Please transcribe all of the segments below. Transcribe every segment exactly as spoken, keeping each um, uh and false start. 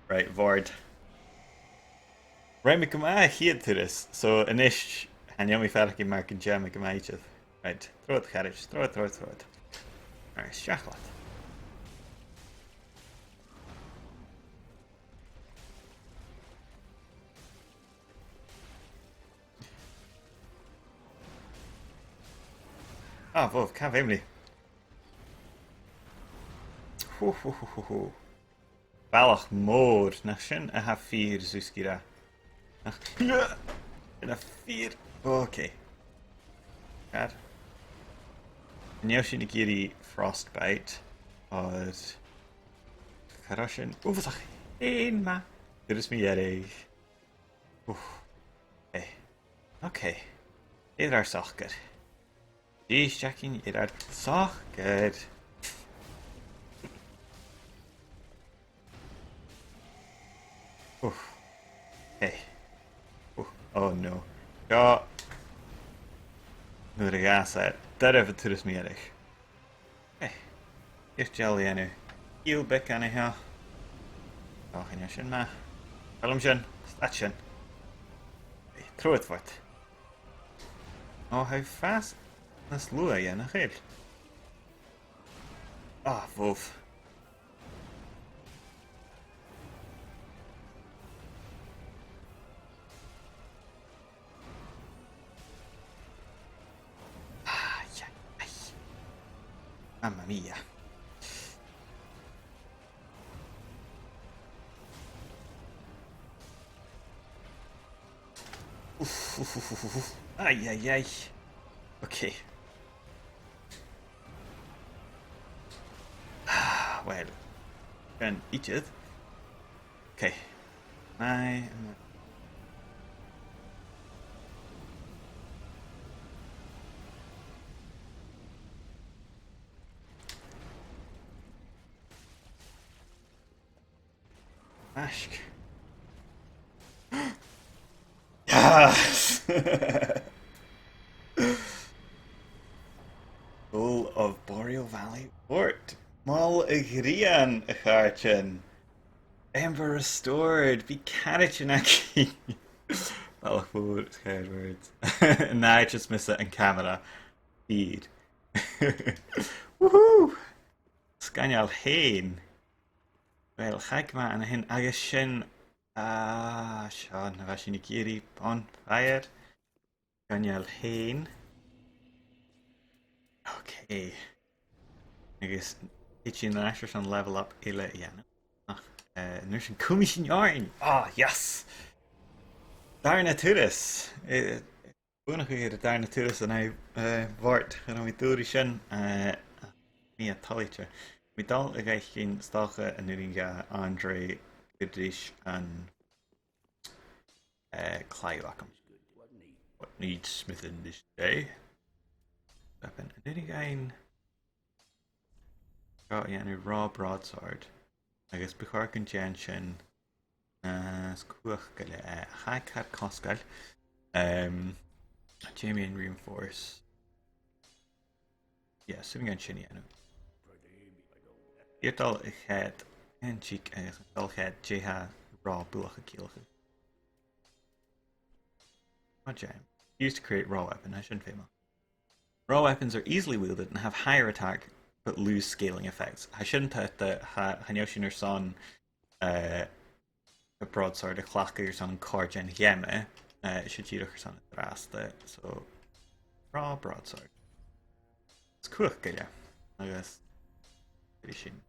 Right, bhòrd. Rinn mi gu math a' chiad turas, so a-nis, chan eil mi a' faireachdainn mar gun dèan mi gu math idir. Right, trobhad, a charaid, trobhad, trobhad, trobhad. Right, seachad. Ah, bhobh, càit a bheil mi? Hù, hù, hù, hù, hù. Balach mòr, nach sin a tha fìor dhùsgair e? Nach, na fìor. Ok. Car. Chan eil sinn ag iarraidh frostbite, oir cha robh sin uabhasach fhèin math. Turas mu dheireadh. Uf. Eh. Ok. Air ar socair. Dìreach air ar socair. Uf. Hey. Uf. Oh no. Seo. Nuair a dh'fhàs e. Doirbh an turas mu dheireadh. Eh, is deal a dhèanamh. Heal beag an seo. Ò, chan eil sin math. Tha mi sin. Stad sin. Eh, trobhad fort. Ò, tha e a' fàs nas luaithe, nach eil? Ah, bhobh. Ah, yeah. Ai. Mamma mia. Uf, uf, uf, uf, uf. Ai, ai, ai. Ok. Ah, well. Can eat it. Okay. My, ask. Yes! Goal of Boreal Valley Fort. Mol a' ghrian, a chàirdean. Ember restored. Bidh caraidean againn. Balach mòr, Skyward. Nah, just miss it in camera. Feed. Woohoo! Sgoinneil fhèin. Well, chaidh mi an sin agus sin, ah, seo, na bha sinn ag iarraidh bonfire. Sgoinneil fhèin. Ok. Agus thig sinn air ais airson level up eile a dhèanamh. Ach, eh, an uair sin cumaidh sinn oirnn. Ah, yes! Dàrna turas. Eh, buannachd air an dàrna turas an-diugh, eh, bhòrd. Chan eil mi dùil ri sin. Eh, mi a' toilichte. Mi dol a dh'fhaicinn, 's dòcha, an urrainn dha Andre cuideachd an, eh, claidheamh agam. What needs smithing this day? Weapon. An urrainn dha an seo a dhèanamh, raw broadsword. Agus bu chòir gun dèan sin, eh, is cumhachd gu leòr, eh, a chaidh car cosgail. Em, dè mu dheidhinn reinforce? Yeah, 's urrainn dhan sin a dhèanamh. Iarraidh dol a chead, an tig agus dol a chead, dè tha raw buileach a' ciallachadh. Má dèan. Used to create raw weapon, tha sin feumail. Raw weapons are easily wielded and have higher attack but lose scaling effects. Tha sin taghta, tha, chan eil sinn airson, eh, a broadsword a chleachdadh airson càirdean gheama, eh, 's e dìreach airson an-dràsta, so, raw broadsword. Is cumhachd gu leòr, agus, bidh sin.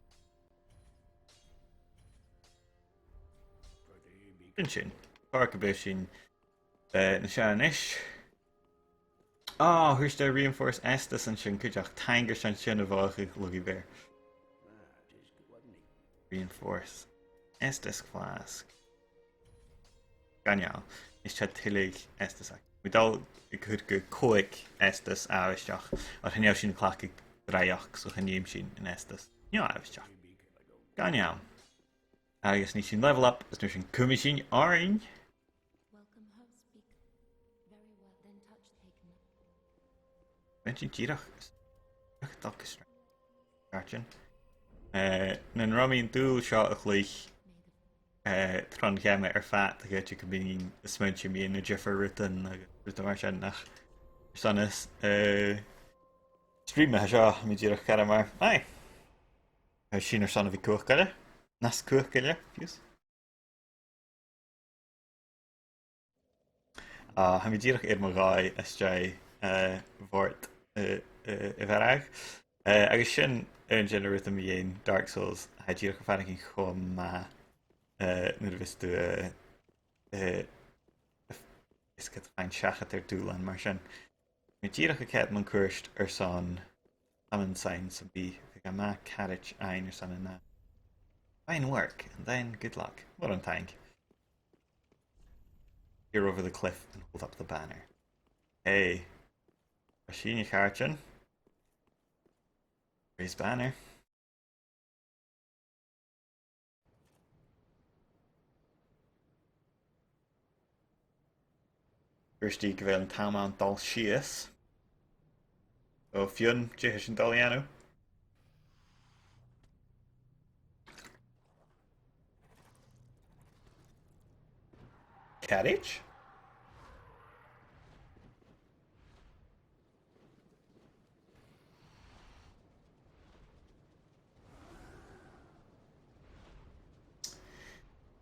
Sin sin. Càit a bheil sinn, eh, an seo a-nis? Ah, thuirt e reinforce Estus an sin cuideachd. Taing airson sin a mhothachadh, lucky bear. Reinforce Estus flask. Sgoinneil. Is tha tuilleadh Estus agam. Bha mi dol a chur gu còig Estus àbhaisteach, ach chan eil sinn a' cleachdadh draoidheachd, so chan fheum sinn an Estus neo-àbhaisteach. Sgoinneil. Agus nì sinn level up, is an uair sin cumaidh sinn oirnn. Welcome host speak. Very well, then touch taken. Bheir sinn dìreach, dìreach dol gu straight. Gotcha. Eh, nan robh mi an dùil seo a chluich, eh, tron gheama air fad, a' ciallachadh gum bithinn a' smaointinn mu na diofar rudan agus rudan mar sin, ach airson an, eh, stream a tha seo, tha mi dìreach ag ràdh mar, aye. Tha sinn airson a bhith cumhachdail. Nas cumhachdaile, fiù 's. Ah, tha mi dìreach air mo dhòigh às dèidh, eh, bhòrd, eh, eh, a mharbhadh. Eh, agus sin aon de na rudan mu dheidhinn Dark Souls, tha e dìreach a' faireachdainn cho math, eh, nuair a bhios tu, eh, eh, is gad faighinn seachad air dùbhlan mar sin. Tha mi dìreach a' coimhead mun cuairt airson common sense, am bi, bhiodh e math caraid fhaighinn airson an ath. Fine work, and then good luck. Mòran taing. Peer over the cliff and hold up the banner. Hey. Tha sinn, a chàirdean. Raise banner. Thuirt i gu bheil an t-àm ann dol sìos. So, Fionn, dè tha sinn dol a dhèanamh? Caraid?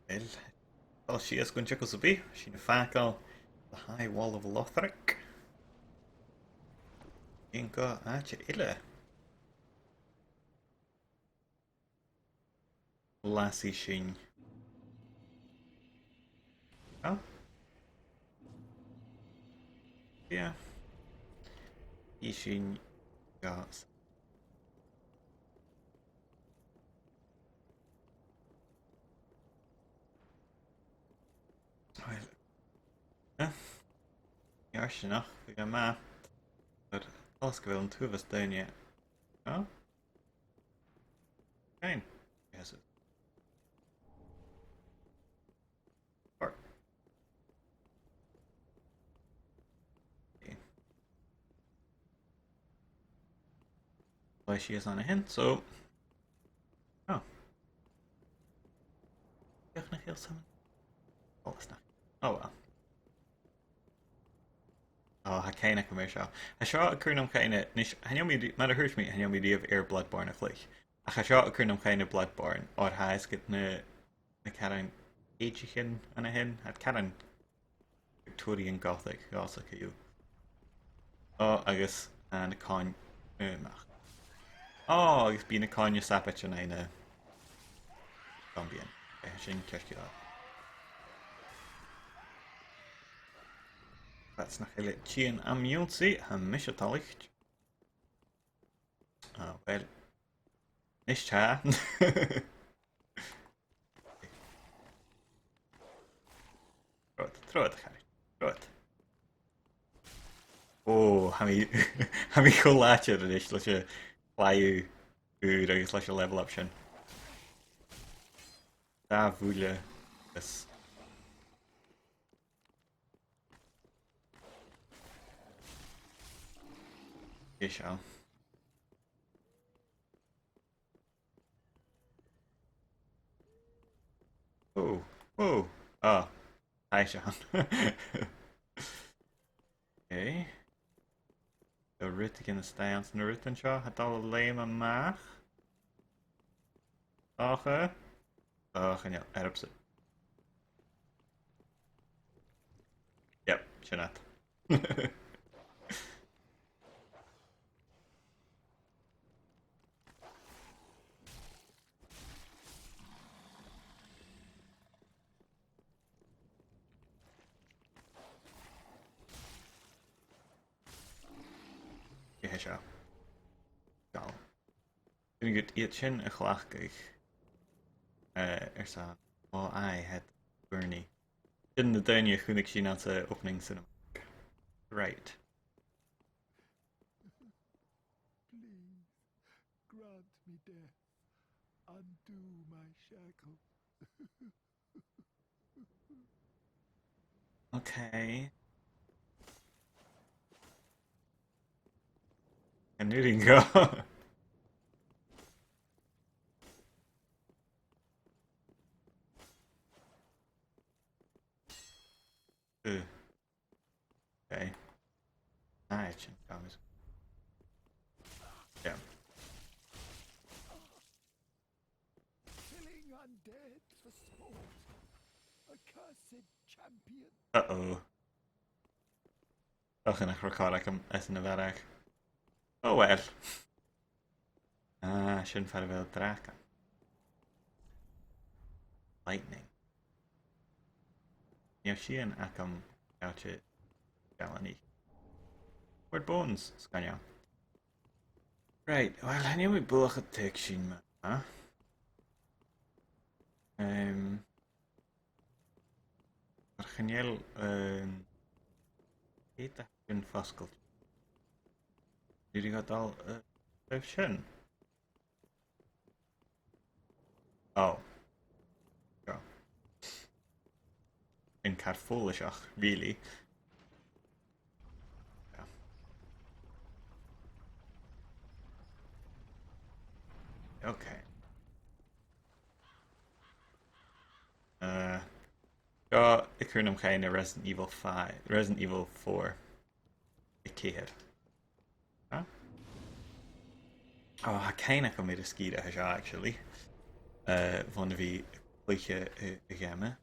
Uill, tha sinn a' smaoineachadh gu bheil sinn a' fàgail the High Wall of Lothric. Dèan gu àite eile. Blàsaidh sinn. Oh. Yeah. Bidh sinn gas. Well. Yeah. Iar sin nach bhiodh e math. But os gu bheil an t-uabhas daoine. Oh. Fine. Yes. Or. Okay. Well, she is on a hint, so. Oh. Deach nach eil sam. Oh, it's not. Oh well. Oh, tha cuimhne agam air seo. Tha seo a' cur nam chuimhne, nis, chan eil mi ri-, mar a thuirt mi, chan eil mi riamh air Bloodborne a chluich. Ach tha seo a' cur nam chuimhne Bloodborne, oir tha e 's gu na, na caran èideachain ann a shin, tha caran Victorian Gothic, dhòmhsa co-dhiù. Oh, agus, eh, na coin, eh, amach. Oh, agus bidh na coin a' sabaid an aghaidh na zombiean. Eh, sin ceart gu leòr. That's nach eil e tighinn am ionnsaigh, tha mise toilichte. Ah, well. Nis tha. Trobhad, trobhad, a charaid. Trobhad. Ò, tha mi, tha mi cho làidir a-nis leis a' chlaidheamh ùr agus leis an level up sin. Dà bhuille is. Dè seo? Oh, oh, ah, hi, Sean. Okay. So, rudeigin a-staigh anns na rudan seo, tha dol a leum a-mach. Ocha. Ocha, no, air ups it. Yep, sin iad. Dè tha seo? Dol. Dùin gu iad sin a chleachdadh, eh, airson, oh, aye, tha iad ag ùrnaigh. Sin na daoine a chunnaic sinn anns an opening cinema. Right. Please, grant me death. Undo my shackles. Okay. An urrainn dhomh? Dead for sport. A cursed champion. Uh-oh. Ach, nach robh càil agam airson a bharrachd. Oh well. Ah, sin far a bheil dràchan. Lightning. Nì sinn agam gabhail dealanaich. Word bones, sgoinneil. Right, well, chan eil mi buileach a' tuigsinn ma-thà. Um, mar chan eil, um, cò tha sin fosgailte. Dìreach a' dol, uh, leis sin. Oh. Seo. An car follaiseach, really. Yeah. Okay. Uh, seo, a' cur nam chuimhne Resident Evil five, Resident Evil four. A ceithir. Huh? Oh, tha cuimhne agam air an sgìre seo, actually. Uh, bhon a bhith a' cluiche a, a' gheama.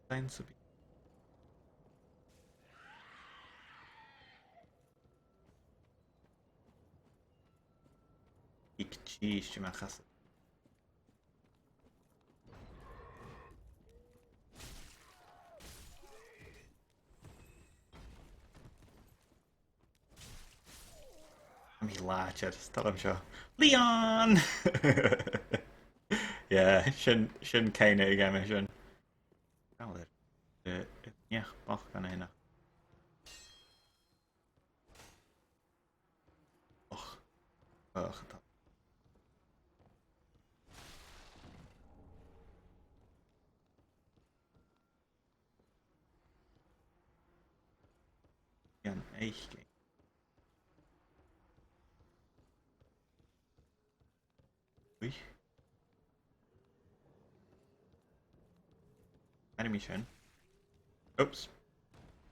Fine, so be- Ig tìs, ma chas. Tha mi làidir, is toil leam seo. Leon! Yeah, sin, sin cuimhne a gheama sin. Galar. Eh, eh, neach bochd an-sineach. Och. Och, tha. An fhaicinn. Ui. Air mi sin. Oops.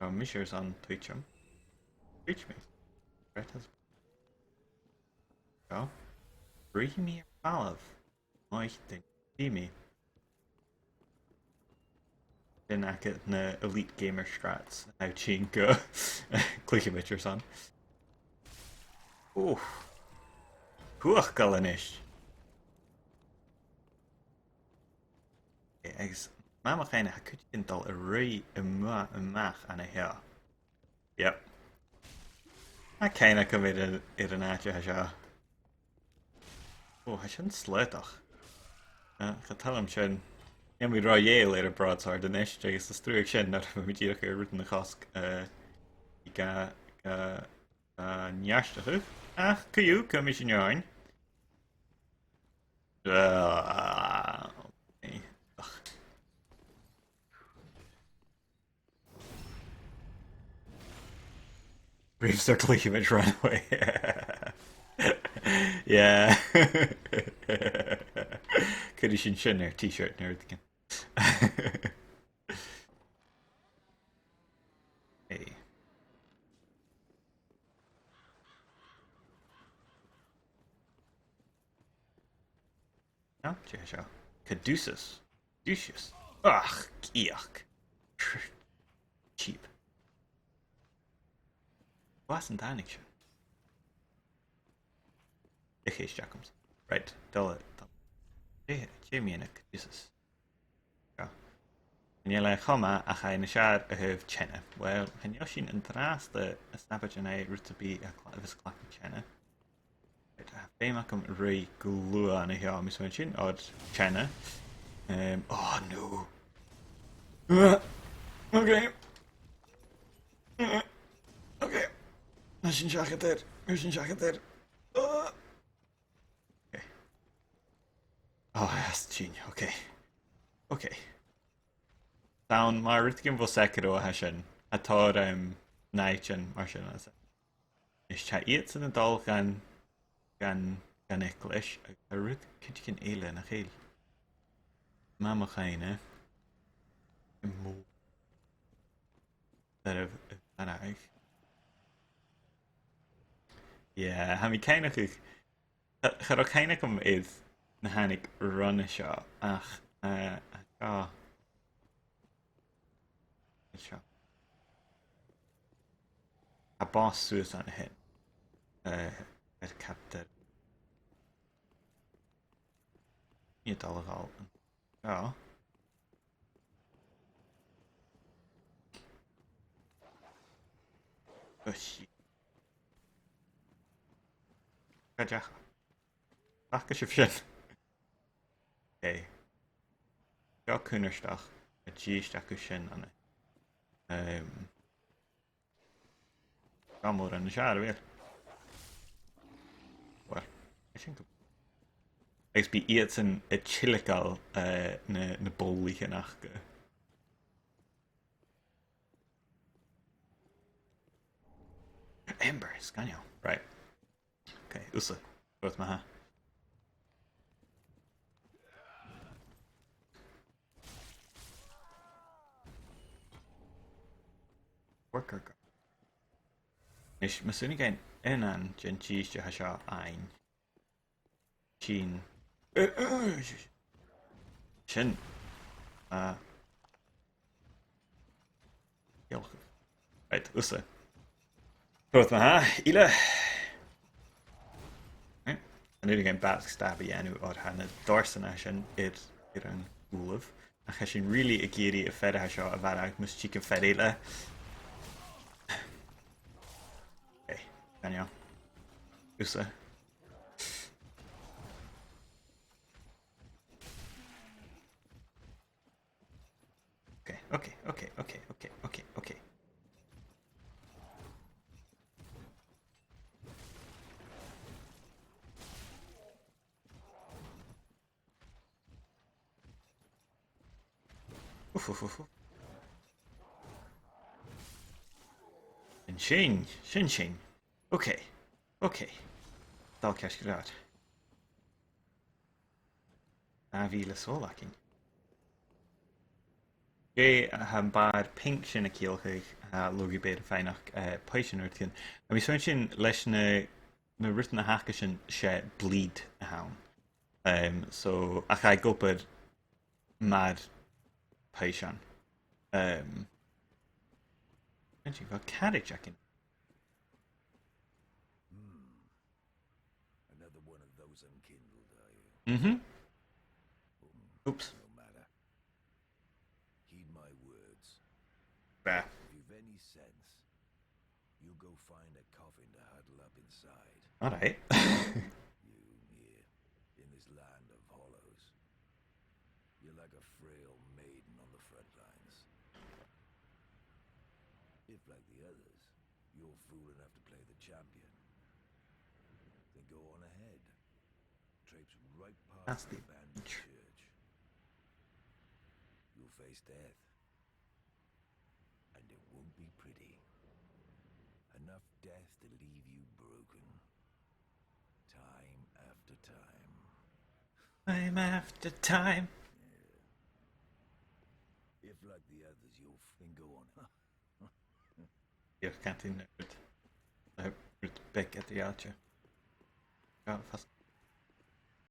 Tha mise airson tuiteam. Tuit mi. Right as. Go. Ruithidh mi air falbh. Oich, dìmi. Sin agad na elite gamer strats. How chin go. Cluicheamaid airson. Oof. Cumhachdail a-nis. Eh, agus, ma tha cuideigin a' dol a ruith a-mach, a-mach an seo. Yep. Tha cuimhne agam air an, air an àite seo. Oh, tha sin slaodach. Eh, cha toil leam sin. Nì mi ro dhèidheil air a' broadsword a-nis, agus is truagh sin, nach bi mi dìreach air rudan a chosg, eh, ga, ga, ga neartachadh. Ach, co-dhiù, cumaidh sinn oirnn. Ah, okay. Ugh. Reeves are clean, run away. Yeah. Could have seen Shin their t-shirt and everything. Hey. No, check it out. Caduceus. Caduceus. Ach, iach. Cheap. Blas an tàinig seo. Ichis Jacobs. Right, dole, dole. Dè, dè mi an Caduceus. Seo. Chan eil e cho math ach tha e nas fheàrr a thaobh teine. Well, chan eil sinn an-dràsta a' snapadh an aghaidh rud sam bith a chla-, a bhios a' cleachdadh teine. Right, tha feum agam ruith gu luath an seo, mi smaointinn, oir teine. Um, oh no. Uh, okay. Uh, okay. Tha sin seachad air. Tha sin seachad air. Uh. Okay. Oh, yes, Jean. Okay. Okay. Sounds mar rudeigin bho Sekiro a tha sin. Tha tòrr, um, nàimhdean mar sin ann. Is tha iadsan a' dol dhan, dhan, dhan eaglais, agus tha rud cuideigin eile, nach eil? Ma tha cuimhne. Mò. Dar a, dar a. Yeah, tha mi cinnteach. Cha, cha robh cuimhne agam air na thàinig roimhe seo, ach, eh, seo. Seo. Tha boss suas an sin. Eh, air captair. Nì dol a dhol. Seo. Gosh. Ga deach. Ach, sibh sin. Okay. Seo cunnartach a' dìreadh aca sin ann. Ehm, Seo mòran nas fheàrr, a bheil? Well, I think. Agus bidh iadsan a' tilgeil, eh, na, na bobhlichean aca. Ember, sgoinneil. Right. Okay, thusa. Rud math. Worker guard. Nis, mas urrainn dhuinn aon den dithis a tha seo fhaighinn. Sin. Sin. Ah. Right, thusa. Rud math, eile. Eh, an urrainn dhuinn backstab a dhèanamh oir tha na dorsan sin air, air an gùlaibh. Ach tha sinn really ag iarraidh am fear a tha seo a mharbhadh mus tig am fear eile. Okay, done. Thusa. Okay, okay, okay, okay, okay, okay, okay. Uf, uf, uf, uf. Sin, sin, sin, sin. Okay, okay. Dol ceart gu leòr. Dà mhìle sòl againn. Dè tha am bàrr pinc sin a' ciallachadh, eh, leis gu bheil e a' faighneachd, eh, poison rudeigin. Tha mi a' smaoineachadh leis na, na rudan a th' aca sin, 's e bleed a th' ann. Em, so, ach tha e ag obair mar poison. Em, an-dè, bheil carriage againn? Hmm. Another one of those unkindled, are you? Mm-hmm. Hmm. Oops. No matter. Heed my words. Bah. If you've any sense, you go find a coffin to huddle up inside. All right. You here, in this land of hollows, you're like a frail maiden on the front lines. If, like the others, you're fool enough to play the champion, then go on ahead. Traipse right past the abandoned church. You'll face death. And it won't be pretty. Enough death to leave you broken. Time after time. Time after time. Yeah. If, like the others, you'll f-, then go on. Dìreach canteen na rud. Eh, rud beag eadar-dhealaichte. Seo, fas-,